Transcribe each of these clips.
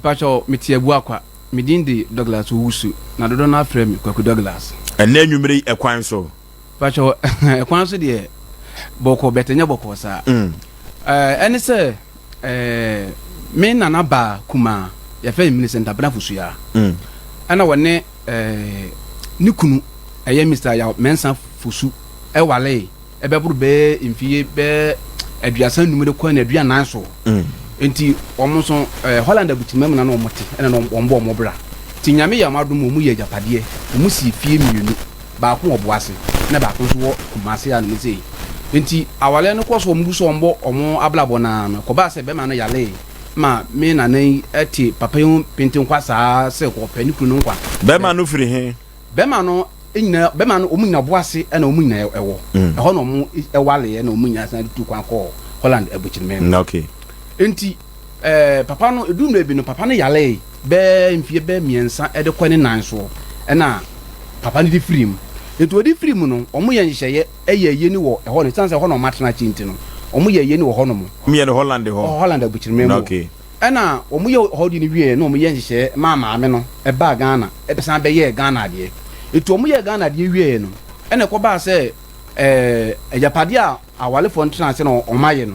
Pakyɛw, mete Abuakwa. Me din de Douglas Owusu, na dodoɔ no ara frɛ me Kwaku Douglas. Ɛnnɛ anwummere yi, ɛkwan so? Pakyɛw, ɛkwan so deɛ, bɔkɔɔ but ɛnyɛ bɔkɔɔ saa. Ɛɛ, ɛne sɛ, ɛɛ, me nana baa kumaa, yɛfrɛ no Millicent Abena Fosuaa. Ɛna wɔne ɛɛ, ne kunu, ɛyɛ Mister Yaw Mensah Fosu, ɛwaree. ɛbɛboro bɛyɛ mfie bɛyɛ 35 de kɔ na 40 so. Mm. Nti wɔn nso eh, Holland abukyima mu na na wɔn te ɛna na wɔn bɔ wɔn bra. Nti Nyame yɛ wɔn adom wɔn yɛ agyapadeɛ. Wɔn sii fie mmienu, baako wɔ Boase na baako nso wɔ Kumase a nom sei. Nti awareɛ no kɔ so wɔn gu so wɔn bɔ wɔn abrabɔ no ara no ɛkɔbaa sɛ bɛrima no yaree ma me nana yi te papa yi ho pentenkwa saa sɛ ɔpɛ ne kunu no nkwa. Bɛrima no firi he? Bɛrima no nyina bɛrima no wɔn nyina Ɔboase na wɔn nyina ɛwɔ mm. ɛhɔ na wɔn ɛwaleɛ na wɔn nyina san tu kwan kɔɔ Holland abukyiriman mu. Okay. Nti ɛɛ papa no edu mmerɛ bi no papa no yalee bɛɛ mfie bɛɛ 3 ɛde kɔ ne nan soɔ ɛna papa no de firi mu. Nti wɔde firi mu no wɔn yɛ nhyehyɛeɛ ɛyɛ ayie no wɔ ɛhɔ no siane sɛ ɛhɔ na wɔn atena akyi nti no wɔn yɛ ayie no wɔ hɔ nom. Wɔn yɛ no Holland hɔ. Holland abukyiriman mu. Okay. Ɛna wɔn yɛ hɔ de no wieɛ na wɔn yɛ nhyehyɛeɛ maa maame no ɛbaa Ghana ɛbɛsan bɛyɛɛ Ghana adeɛ. Nti wɔn yɛɛ Ghana adeɛ wieɛ no ɛna ɛkɔbaa sɛ ɛɛ agyapadeɛ a awarefoɔ no tenaa ase na wɔn ayɛ no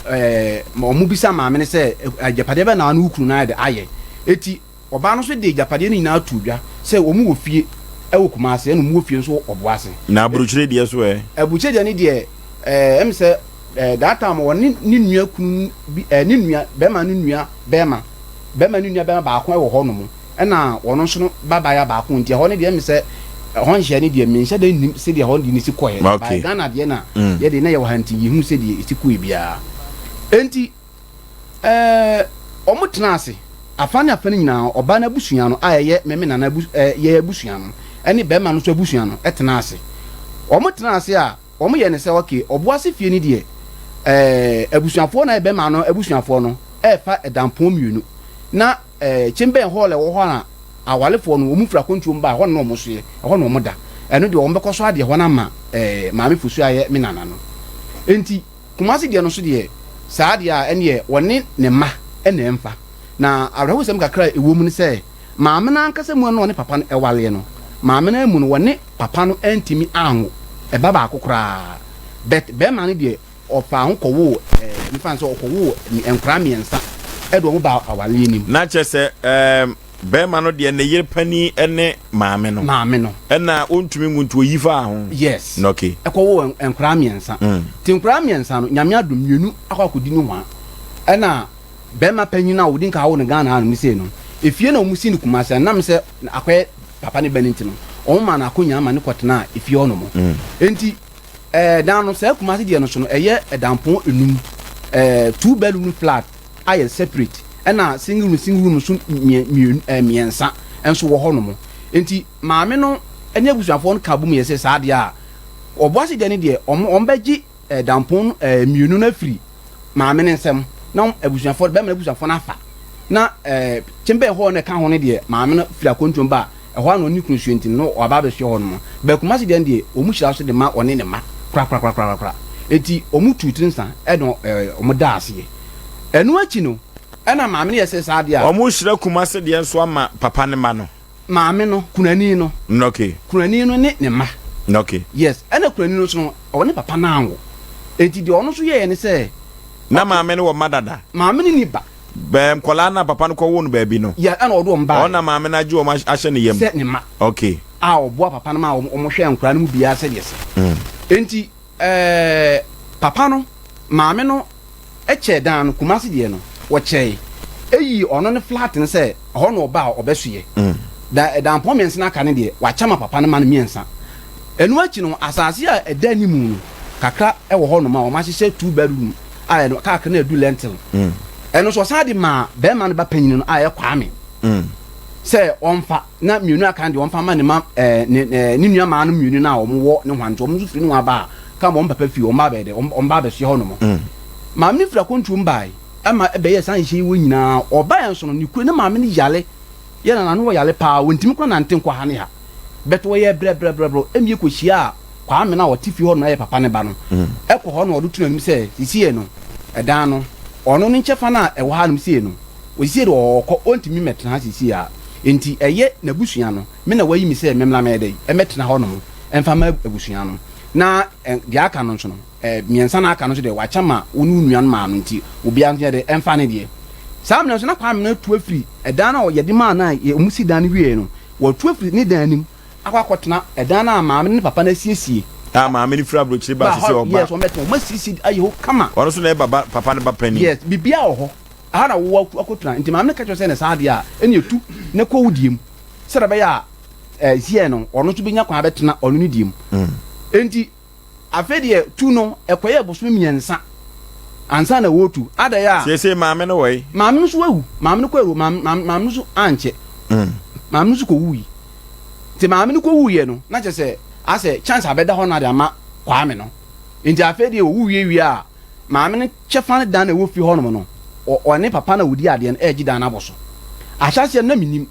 ɛɛ wɔn bisa maame no sɛ agyapadeɛ bɛn na wo ne wo kunu no ayɛ de ayɛ. Eti ɔbaa no nso de agyapadeɛ no nyinaa too dwa sɛ wɔn wɔ fie ɛwɔ Kumasi ɛna wɔn wɔ fie nso wɔ Ɔboase. Na aburukyire deɛ so ɛ? Aburukyire deɛ no deɛ ɛɛ ɛm sɛ ɛɛ that time wɔne ne nua kunu bi ɛɛ ne nua bɛrima no nua bɛrima bɛrima no nua bɛrima baako ɛwɔ hɔ nom ɛna wɔn nso no ba baaya baako nti ɛhɔ no deɛ ɛm sɛ ɛhɔ nhyɛ no deɛ menhyɛ da nnim sɛdeɛ ɛhɔ deɛ no si kɔɛ. Okay. By Ghana deɛ na yɛ deɛ na yɛwɔ ha nti yɛhu sɛdeɛ ɛsi kɔɛ biara. Enti Ɛɛ, wɔtenaa ase. Afa ne afa no nyinaa, ɔbaa no abusua no a ɛyɛ me me nana abu ɛɛ yɛn abusua no ne barima no nso abusua no tenaa ase. Wɔtenaa ase a, wɔyɛɛ no sɛ okay, Ɔboase fie no deɛ, ɛɛ abusuafoɔ no a ɛyɛ barima no abusuafoɔ no refa ɛdampɔn mmienu, na ɛɛ Chamberlain Hall a ɛwɔ hɔ a awarefoɔ no wɔn firi akwantuo mu ba a, ɛhɔ na wɔn soɛ, ɛhɔ na wɔda. Ɛno deɛ wɔbɛkɔ so adeɛ hɔ no ama ɛɛ Maame Fosuo a ɛyɛ me nana no. Enti. Kumasi deɛ no nso deɛ, saa deɛ a ɛneɛ wɔne ne mma na ɛmfa. Na awerɛhosɛm kakra a ɛwɔ mu ne sɛ, maame no ankasa mu a na ɔne papa no wareɛ no, maame no amu no, wɔne papa no antumi anwo ɛba baako koraa. But barima no deɛ, ɔfaa ho kɔwoo ɛɛ, mefa no sɛ ɔkɔwoo nkwadaa 3 de wɔn baa awareɛ no mu. Na kyerɛ sɛ ɛɛm. Bɛɛma no deɛ ne yere panin ne maame no. Maame no. Ɛna ɔntumi nwo nti ɔyi faa ho. Yes. Okay. Ɛkɔ wo nkoraa 3. Nti nkoraa 3 no Nyame adom mmienu akɔ akɔdi ne hwa. Ɛna bɛɛma panyin a ɔdi nka awo no Ghana ha nom sei no, efie na wɔn si no Kumasi ɛnam sɛ akɔyɛ papa ne ba no nti no, wɔn maa no akonya ma no kɔtenaa efie hɔ nom. Nti ɛɛ dan no saa Kumasi deɛ no so no ɛyɛ ɛdanpɔn enum, ɛɛ 2 bedroom flat. ayɛ separate ɛna single room single room nso mmienu ɛɛ 3 nso wɔ hɔnom nti maame no ɛne abusuafoɔ no ka bom yɛ sɛ saa deɛ a Ɔboase deɛ ne deɛ wɔn wɔn bɛgye ɛɛ dampon ɛɛ mmienu no afiri maame no nsam na abusuafoɔ bɛrima no abusuafoɔ no afa na ɛɛ kyɛnbɛn hɔ no ɛka ho no deɛ maame no firi akwantuom ba a ɛhɔ a na ɔne kunu sua nti no waba abɛsua hɔ nom bɛɛ Kumasi deɛ no deɛ wɔn hyira so de ma ɔne ne mma korakorakorakora eti wɔn tu tiri nsa ɛna ɛɛ wɔn da aseɛ. Ɛno akyi no, ɛna maame no yɛ sɛ saa deɛ a. Wɔrehyira Kumase deɛ nso ama papa ne mma no. Maame no, kunani no. Okay. Kunani no ne ne mma. Okay. Yes, ɛna kunani no nso no, ɔne papa no anwo. Enti deɛ ɔno nso yɛeɛ ne sɛ. Na maame no wɔ mma dada. Maame no nni ba. Bɛɛ nkwadaa no a papa no kɔwoo no baabi no. Yeah, ɛna ɔde wɔn baeɛ. Ɔno na maame no agye wɔn ahyɛ ne yam. Sɛ ne mma. Okay. A ɔboa papa no ma wɔhwɛ nkwadaa no mu biara sɛdeɛ ɛsɛ. Enti ɛɛ papa no, maame no kyɛɛ dan no, Kumasi deɛ no, wɔkyɛe. Eyii ɔno ne flat no sɛ ɛhɔ na ɔba a ɔbɛsoɛ. Da ɛdanpɔn 3 no aka no deɛ, wakyɛ ma papa no ma no 3. Ɛno akyi no, asase a ɛda anim no, kakra wɔ hɔnom a wɔahyehyɛ 2 bedroom a ɛno kakra no adu lentil. Ɛno nso ɔsan de maa barima no ba panyin no a ɛyɛ Kwame sɛ ɔmfa. Na mmienu a aka no deɛ wɔmfa mma ne mma ɛɛ ne ɛɛ ne nua mmaa no mmienu no a wɔwɔ ne hwan nti wɔn nso firi ne hwan ba a ka wɔn papa fie wɔn ba abɛyɛ dɛ wɔn ba abɛsoɛ hɔ nom. Maame no firi akwantuo mu bae ɛma ɛbɛyɛɛ saa nhyehyɛ yi wɔ nyinaa. Ɔbaeɛ nso no ne kuro ne maame no yare yɛ na n'ano wɔ yare paa wɔntumi kora nante nkɔ ha ne ha but wɔyɛɛ brɛbrɛbrɛbrɛ ɛmie kɔhyiaa Kwame no a ɔte fie hɔ nom a ɛyɛ papa ne ba no ɛkɔ hɔ na ɔde to n'anim sɛ sisiɛ no ɛdan no ɔno ne nkyɛfa no a ɛwɔ ha nom sie no. Ɔsisie deɛ ɔɔkɔ, ɔntumi mmɛtena ha seesei ara. Enti ɛyɛ n'abusua no, me na wayi me sɛ memmra mɛyɛ dɛn? Mmɛtena hɔnom mfa mma abusua no. Na deɛ aka no nso no, mmiɛnsa no a aka no nso deɛ, wakyɛ ma wo ne wo nua no maa no, nti obiara nso nyɛ dɛn? Mfa ne deɛ. Saa mmerɛ no nso, na Kwame no atu afiri ɛdan no a yɛde maa no a wɔsi dan no wieeɛ no, watu afiri ne dan no mu akɔ akɔtena ɛdan no a maame no ne papa no asiesie. A maame no firi aburokyire ba sisi ɔba. Yes, wɔn bɛtena, wɔn asiesie ayɛ hɔ kama. Ɔno nso na ɛyɛ baba papa no ba panin. Yes, biribiara wɔ hɔ. Ɛha na wowɔ akɔtena. Nti maame no ka kyerɛ sɛ ne saa deɛ a, ɛne etu na kɔ wo deɛ mu. Sɛdeɛ ɛbɛyɛ a ɛɛ ziɛ no, ɔno nso bɛnya kwan abɛtena ɔno ne deɛ mu. Nti Afei deɛ tu no ɛkɔyɛɛ bosome mmiɛnsa ansa na wɔretu. Adɛn a. Seesei maame no wɔ he? Maame no nso awu. Maame no kɔ awu. Maame, maame, maame no nso ankyɛ. Maame no nso kɔwui. Nti maame no kɔwuiɛ no, na kyerɛ sɛ asɛ chance abɛda hɔ no de ama Kwame no. Nti afei deɛ ɔwu wie wie a, maame no kyɛfa no dan na ɛwɔ fie hɔnom no, ɔne papa no a ɔdi adeɛ no ɛregye dan no abɔ so. Ahyɛaseɛ no na mennim.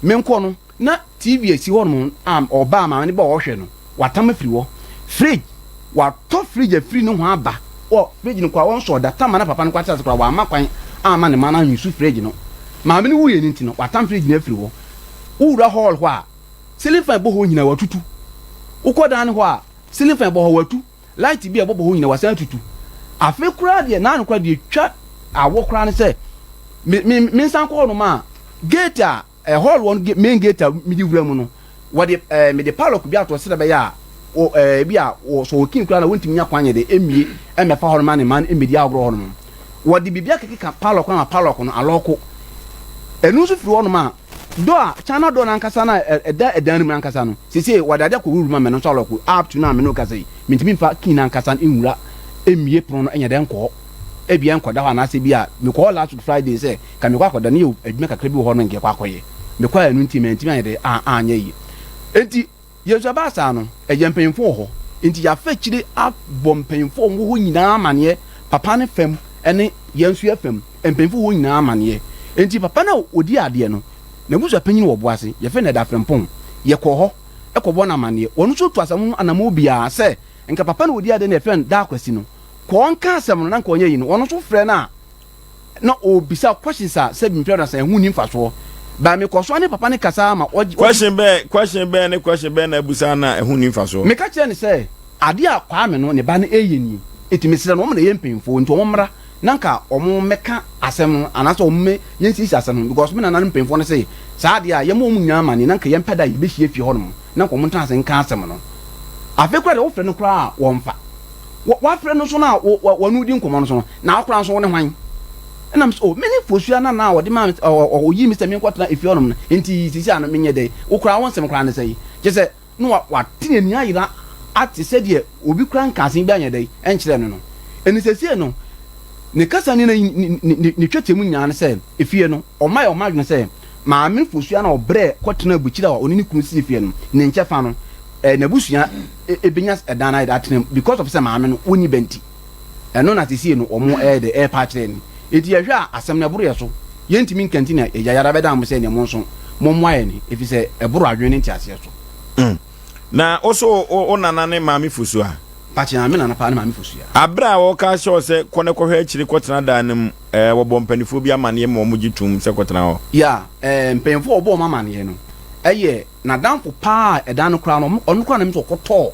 Menkɔ no, Na TV a esi hɔnom a ɔbaa maame no ba ɔhwɛ no, watam afiri hɔ. Fridge, watɔ fridge afiri ne ho aba. Wɔ fridge no koraa ɔnsɔɔ da. Tam a na papa no koraa te ase koraa, wamma kwan amma ne mma no anwusu fridge no. Maame no wuiɛ no nti no, watam fridge no afiri hɔ. Wowura hall hɔ a, ceiling fan ɛbɔ hɔ nyinaa watutu. Wokɔ dan no hɔ a, ceiling fan ɛbɔ hɔ watu. Light bi a ɛbɔbɔ hɔ nyinaa wasan atutu. Afei koraa deɛ, naano koraa deɛ etwa awɔ koraa ne sɛ, me me mensan kɔ hɔnom a, gate a Hall hɔ no main gate a mede wura mu no, wɔde ɛɛ mede padlock bi ato hɔ sɛdeɛ ɛbɛyɛ a wɔ ɛɛ ebi a wɔ sɛ ɔkin koraa na wɔntumi nya kwan nyɛ dɛ mmie mmɛfa hɔ no ma ne mma no mmɛdi agorɔ hɔ nom. Wɔde biribi akekeka padlock no ama padlock no alɔko. Ɛno nso firi hɔ nom a, door a China door no ankasa no a ɛda ɛdan no mu ankasa no, seesei wɔde adeɛ akɔ wurawura mu ama ɛno nso alɔko. Up to now a me ne wo kasa yi, mentumi mfa key no ankasa no nwura mmie pono no nyɛ dɛ nkɔ hɔ. Ebia nkɔda hɔ anaasɛ bi a mekɔ hɔ last week Friday sɛ Nka mekɔ akɔda no yɛ adwuma kakra bi wɔ hɔ no nka yɛkɔ akɔyɛ. Mekɔ a ɛno nti mantumi anyɛ dɛ a anyɛ yie. Enti yɛn nso ɛbaa saa no, ɛyɛ mpanyimfoɔ wɔ hɔ. Enti yɛafa akyire abɔ mpanyimfoɔ a wɔwɔ hɔ nyinaa amaneɛ, papa no fam ne yɛn nso yɛn fam, mpanyimfoɔ wɔ hɔ nyinaa amaneɛ. Enti papa no a ɔdi adeɛ no, n'abusua panyin wɔ Boase, yɛfrɛ no Ɛda Frempong. Yɛkɔɔ hɔ kɔbɔɔ no amaneɛ. Ɔno nso tu asɛm ho anammɔn biara sɛ nka papa no a ɔdi adeɛ no a yɛfrɛ no Daa Kwasi no, kɔ ɔnka asɛm no na nka ɔnyɛ yei no. Ɔno nso frɛ no a, na ɔrebisa questions a sɛbi mpɛ aduasa ɛho nni mfasoɔ but mekɔ so ne papa no kasa ma ɔgye. Question bɛn question bɛn ne question bɛn na abusa na ɛho nni mfasoɔ. Meka kyerɛ no sɛ adeɛ a Kwame no ne ba no ɛreyɛ nie nti mesrɛ no wɔn na ɛyɛ mpanyinfoɔ nti wɔn mmra na nka wɔn mmɛka asɛm no anaasɛ wɔn mmɛ yɛnsiesie asɛm no because me nananom mpanyinfoɔ no se saa adeɛ a yɛma wɔn nyinaa amaneɛ na nka yɛmpɛ da a yɛbɛhyia fie hɔnom na nka wɔn ntena ase nka asɛm no. Afei koraa deɛ wofrɛ no koraa a wɔmfa. Wafrɛ no nso no a wɔne wo di nkɔmmɔ no nso no, na wo koraa nso wo ne hwan? Ɛna me sɛ, oh, me ne Fosua na na ɔde maa me, ɔyii me sɛ menkɔtena efie hɔnom no, nti sisi a no menyɛ dɛn? Wo koraa wo nsɛm koraa ne sɛn? Kyerɛ sɛ, na wate n'ani ayera ate sɛdeɛ obi koraa nka asɛm bi anyɛ dɛn ɛnkyerɛ no no. Ɛnti seesei no, ne kasa ne ne twɛtwɛ mu nyinaa ne sɛ, efie no, ɔma yɛ ɔma adwene sɛ, Maame Fosua na ɔbrɛɛ kɔtenaa abukyiri a ɔne ne kunu sii fie no, ne nkyɛfa no, eh, n'abusua ebenya ɛdan no ayɛ dɛ atena mu because of sɛ maame no wɔnni ba nti. Ɛno na sesie no wɔn ɛyɛ dɛ ɛrepa akyerɛ ni. Enti yɛhwɛ a asɛm no ɛboro yɛ so. Yɛntumi nka nti na yɛgya yɛn ara bɛdan mo sɛ nea mo nso mommoa yɛn efisɛ ɛboro adwene ne nteaseɛ so. Mm. Na wo so wo nana ne maame Fosua? Mpakyɛ, me nana paa ne maame Fosua. Abere a wɔka kyerɛ wo sɛ kɔ na kɔhwɛ akyire kɔtena dan no mu, ɛɛ, wɔbɔ mpanimfoɔ bi amaneɛ ma wɔgye toom sɛ kɔtena hɔ? Yeah, ɛɛ, mpanyimfoɔ a wɔbɔɔ wɔn amaneɛ no yɛ n'adamfo paa a ɛdan no koraa no, ɔno koraa na ɛm sɛ ɔkɔtɔɔ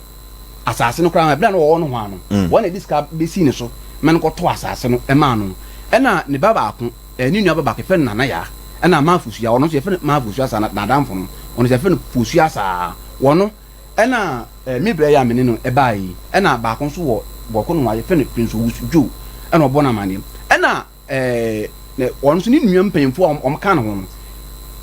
asase no koraa ɛberɛ a na wɔwɔ nohoa no, wɔn na ɛde sika bɛsii ne so ma no kɔtɔɔ asase no maa no. Ɛna ne ba baako, ne nua ba baako, yɛfrɛ no Nana Yaa, ɛna Maa Fosua, ɔno nso yɛfrɛ no Maa Fosua saa, n'adamfo no, ɔno nso yɛfrɛ no Fosua saa, wɔno ɛna me berɛ yi a me ne no ɛbaa yi, ɛna baako nso wɔ Bɔko nohoa, yɛfrɛ no Prince Owusu Joe, ɛna ɔbɔ no amaneɛ. Ɛna ɛɛ na ɔno nso ne nua mpanyinfoɔ a wɔn ka ne ho no,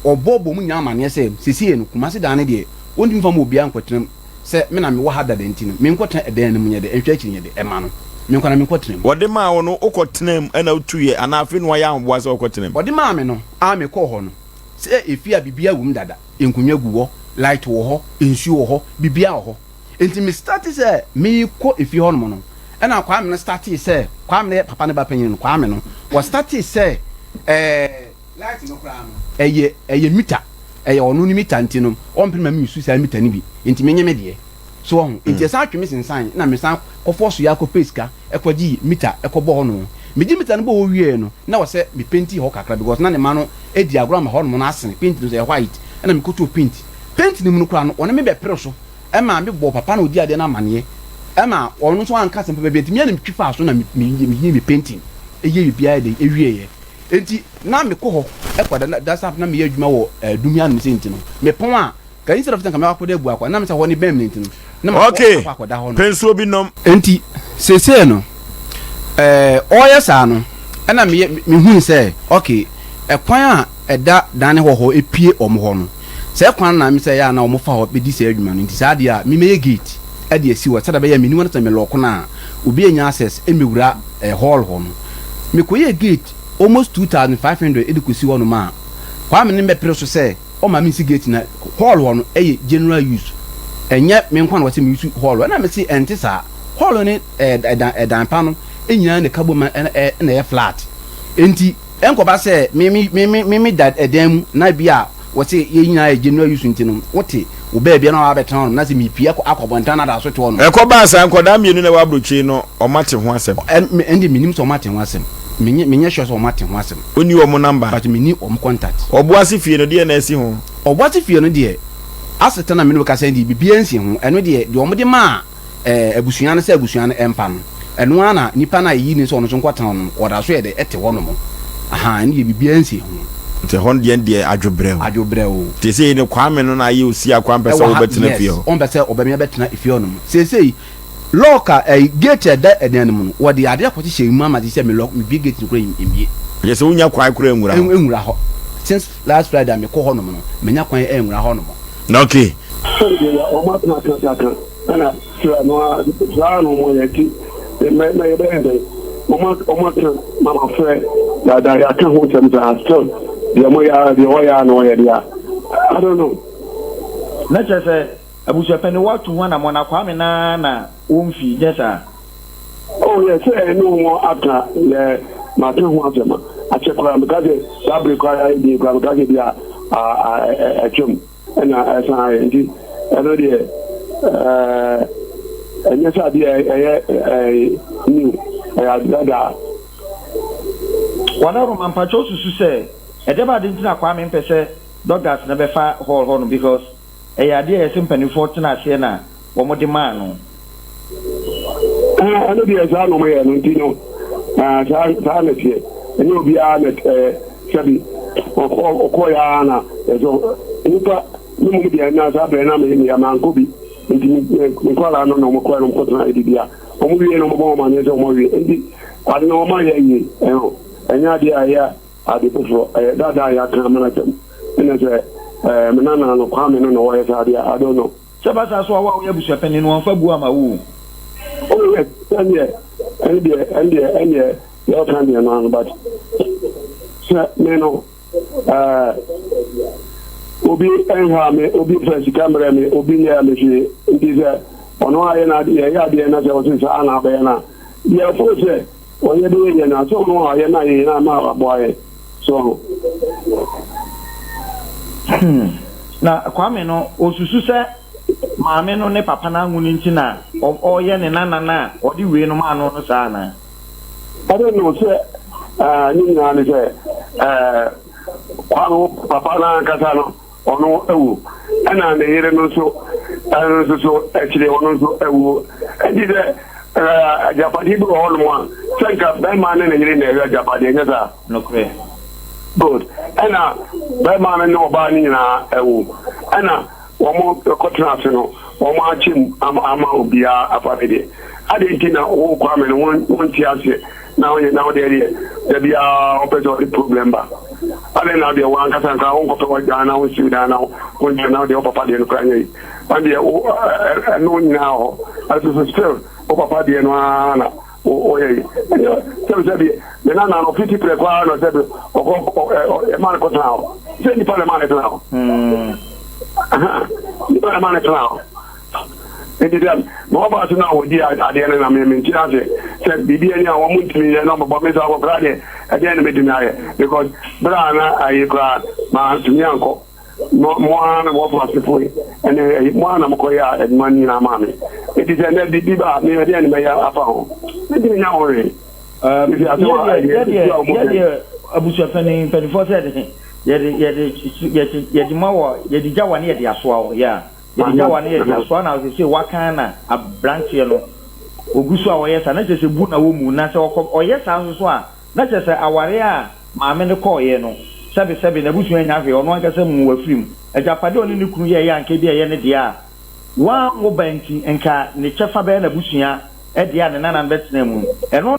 ɔbɔ bɔ mu nyinaa amaneɛ sɛ sesie no Kumasi dan no deɛ wɔntumi nfa ma obiara nkɔtena mu sɛ me na mewɔ ha dada nti no menkɔtena ɛdan no mu nyɛ dɛ nhwɛ akyiri nyɛ dɛ ɛma no menkɔ na menkɔtena mu. Wɔde maa wo no wokɔtenaa mu ɛna wotuiɛ anaa afei na woayɛ ahoboa sɛ wokɔtena mu? Wɔde maa me no a mekɔɔ hɔ no sɛ efie a biribiara wɔ mu dada, nkonnwa gu hɔ, light wɔ hɔ, nsuo wɔ hɔ, biribiara wɔ hɔ. Nti me starte sɛ me kɔ efie hɔ nom no ɛna Kwame no startee sɛ, Kwame no yɛ papa no ba panyin no, Kwame no wɔ startee sɛ ɛɛ light no koraa no ɛyɛ ɛyɛ mita, ɛyɛ ɔno ne mita nti no ɔmpene ma me nsu saa mita no bi nti me nye me deɛ. So wahu? Nti ɛsan twe me sensan na me san kɔ fɔ so yɛ akɔ pɛ sika ɛkɔ gye mita ɛkɔ bɔ hɔ nom. Megye meter no bɔ hɔ wieɛ no, na wɔ sɛ me painti hɔ kakra because na ne mma no di agorɔ ama hɔnom no asene, paint no nso ɛyɛ white, ɛna mekɔtɔɔ paint. Paint no mu no koraa no, ɔne me bɛpere so ma mebɔɔ papa no a ɔdi adeɛ no amaneɛ ma ɔno nso anka asɛm papa biara nti me ara na metwi faa so na meyii me painting yɛɛ biribiara yɛ dɛn ɛwieɛ. Enti na mekɔ hɔ kɔ da da na meyɛ adwuma wɔ Dumianom sei nti no, mepɔn a Ka instead of sɛ nka mɛkɔ akɔda Abuakwa, na mesɛ hɔ ne bɛn me nti no, na makɔ Okay, akɔ akɔda hɔ no. pɛ nsuo bi nom. Enti seesei no, ɛɛ ɔreyɛ saa no, ɛna meyɛ mehui sɛ okay, ɛkwan a ɛda dan hɔ hɔ epue wɔn hɔ no, saa kwan no na mesɛ ɛyɛ a na wɔfa hɔ bɛdi saa adwuma no, nti saa adeɛ a memɛyɛ gate de asi hɔ sɛdeɛ ɛbɛyɛ a menni hɔ no sɛ me lɔɔko no a, obi annya access mmɛwura ɛɛ hall hɔ no. Mekɔyɛɛ gate almost 2500 de kɔsi hɔnom a, Kwame ne me bɛpere so sɛ, Ɔma me nsi gate na hall hɔ no yɛ general use ɛnyɛ me nko na wɔsɛ me use hall hɔ ɛna me se ɛnte saa hall ne ɛdan ɛdan pa no nyinaa na ɛka bom ɛna ɛyɛ flat enti ɛnkɔba sɛ me me me me me da ɛdan mu na bi a wɔsɛ yɛ nyinaa yɛ general use nti no wote wo baabi na wabɛtena hɔ na sɛ mepie akɔ akɔ abɔnten na da so te hɔ no. Ɛkɔbaa saa nkwadaa mmienu na ɛwɔ aburokyire no wɔate ho asɛm. Ɛnde menim sɛ wɔate ho asɛm menyɛ sure sɛ wɔate ho asɛm. Wonni wɔn number? But menni wɔn contact. Ɔboase fie no, deɛn na asi ho? Ɔboase fie no deɛ, asetena a me ne wo kasa yi deɛ, biribiara nsi ho. Ɛno deɛ, deɛ wɔde maa eh, abusua no sɛ abusua no mfa no, ɛno ara na nipa no a yɛyi no sɛ ɔno nso nkɔtena hɔ no, ɔda so yɛ dɛ, ɛte hɔ nom. Ahaa, ɛno deɛ biribiara nsi ho. Nti ɛhɔ no deɛ deɛ adwobrɛw. Adwobrɛw. Seesei no Kwame no na ayɛ osi a Kwame pɛ sɛ Ɛwɔ ha, wobɛtena fie yes, hɔ. ɔmpɛ sɛ ɔbɛme abɛtena efie hɔ nom. Seesei, Lock a ɛyi gate a ɛda ɛdan no mu no, wɔde ade akɔhyehyɛ mu ama te sɛ me lock mebue gate no koraa emmue. Kyerɛ sɛ wonnya kwan koraa nwura hɔ. Nwura hɔ. Since last Friday a mekɔ hɔ nom no, manya kwan nwura hɔ nom. Okay. Sɛdeɛ yɛ wɔn atena ase ase aka ɛna sɛ ɛno ara saa na wɔn yɛ nti mɛ mɛ yɛbɛyɛ dɛn wɔn wɔn aka ma ma frɛ dada yɛaka ho nsɛm saa still deɛ wɔn yɛ deɛ wɔyɛ a na wɔyɛ deɛ I don't know. Na kyerɛ sɛ Abusuapanin woatu ho anamɔn na Kwame no ara na womfii, nyɛ saa? Oh yɛ sɛ ɛne wɔn aka yɛ maka ho asɛm akyɛ koraa meka sɛ saa bere koraa yɛ din koraa meka sɛ bi a atwam ɛna ɛsan ayɛ nti ɛno deɛ ɛnyɛ sɛ adeɛ ɛyɛ new ɛyɛ ade dada. Wadaroma mpakyɛw susu sɛ ɛdɛm ade nti na Kwame mpɛ sɛ Dorcas no bɛfa hall hɔ no because Ɛyɛ adeɛ a ɛsɛ mpaninfoɔ tena aseɛ na wɔn de maa no. Ɛɛ ɛno deɛ saa na wɔyɛ no nti no ɛɛ saa saa na ɛteɛ ɛnyɛ obiara na ɛɛ sɛbi ɔkɔ ɔkɔ yɛ ara na ɛsɛ nipa ne mu deɛ na saa bɛrɛ na meyɛ meyɛ mankɔ bi nti me me nkwadaa no na wɔn kɔ na wɔn kɔtena adidi a wɔn wie na wɔn bɔ wɔn aneɛ sɛ wɔn awie nti ade na wɔn ayɛ yie ɛho ɛnyɛ adeɛ a ɛyɛ Ade foforɔ, ɛyɛ dada a yɛaka ama no akyɛm, ɛna sɛ ɛɛ me nana no Kwame no na ɔyɛ saa deɛ I don't know. Sɛ ɛba saa so a, wo a woyɛ abusuapanin no, wɔmfa buo amma wo o. Oh yes, ɛndeɛ, ɛndeɛ, ɛndeɛ, ɛndeɛ deɛ ɔka deɛ no ano but sɛ me no ɛɛ obi ɛnha me, obi nfa sika mmerɛ me, obi nyɛ me hwee, nti sɛ ɔno ayɛ n'adeɛ, yɛyɛ adeɛ na sɛ ɔse saa na abɛyɛ no a, deɛ ɛfo sɛ Ɔyɛ bɛyɛ yɛn a, sɛ ɔno a ɔyɛ na yɛn a ma aboa yɛn. So ho. Hmm. Na Kwame no, osusu sɛ maame no ne papa no anwo no nti na ɔreyɛ ne nana no a ɔde wei no maa no no saa anaa? I don't know sɛ eh, ne nyinaa ne sɛ eh, Kwame papa no ankasa no ɔno awu ɛna ne yere no nso ɛno nso so akyire ɔno nso awuo ɛnti sɛ agyapadeɛ bi wɔ hɔnom a sɛ nka bɛrima ne ne yere na ɛyɛ agyapadeɛ nyɛ saa? Nokorɛ. Good. Ɛna bɛrima no ne ɔbaa no nyinaa awu ɛna wɔn kɔtena ase no wɔn akyɛ mu ama ama obiara afa ne deɛ. Adɛn nti na wo Kwame no wonte aseɛ na ɔyɛ na ɔdeɛ deɛ da biara ɔpɛ sɛ ɔde problem ba? Adɛn na deɛ wankasa nka wonkɔpɛ w'adwan na wonsiw dan na wonkyɛ na deɛ wo papa deɛ no koraa nyɛ yi? Ɛno deɛ wo ɛno nyinaa wɔ hɔ ɛso so still wo papa deɛ no ara na woyɛ yi. Ɛnyɛ sɛbi sɛbi ne nana no fiti prɛko ara na sɛbi ɔkɔ ɛma no kɔtena hɔ sɛ nipa na ɛma no tena hɔ. Nipa na ɛma no tena hɔ. Nti sɛ mewɔ ba so no a wɔdi adeɛ no na me mente ase sɛ biribi ani a wɔn ntumi yɛ na wɔbɛbɔ me sɛ akɔkora deɛ ɛdeɛn na mɛtumi ayɛ because berɛ a na ayi koraa mantumi ankɔ mo mo ara na wɔfa asefo yi ɛne ɛyi mo ara na mokɔyɛ adwuma no nyinaa maa me nti sɛ ɛnɛ biribi ba a me ɛdeɛn na mɛyɛ afa ho mentumi nya ho hwee. Yɛdeɛ yɛdeɛ abusuapanin mpanimfoɔ sɛ yɛde yɛde yɛde yɛde yɛde ma wɔ yɛde gya wa ne yɛde asoa wɔ yɛ yɛde gya wa ne yɛde asoa na sɛ wakan na aberanteɛ no ogu so a wɔyɛ saa na kyerɛ sɛ bu na wɔ mu na sɛ ɔkɔ ɔyɛ saa nso so a na kyerɛ sɛ aware a maame no kɔɔyɛ no sɛbesɛbe n'abusua nya hwee ɔno ankasa mu wafiri mu agyapadeɛ ɔne ne kunu yɛɛyɛ anka bi a ɛyɛ ne deɛ a wanwo ba nti nka ne kyɛfa bɛyɛ n'abusua ɛdeɛ a ne nanan bɛtena mu ɛno.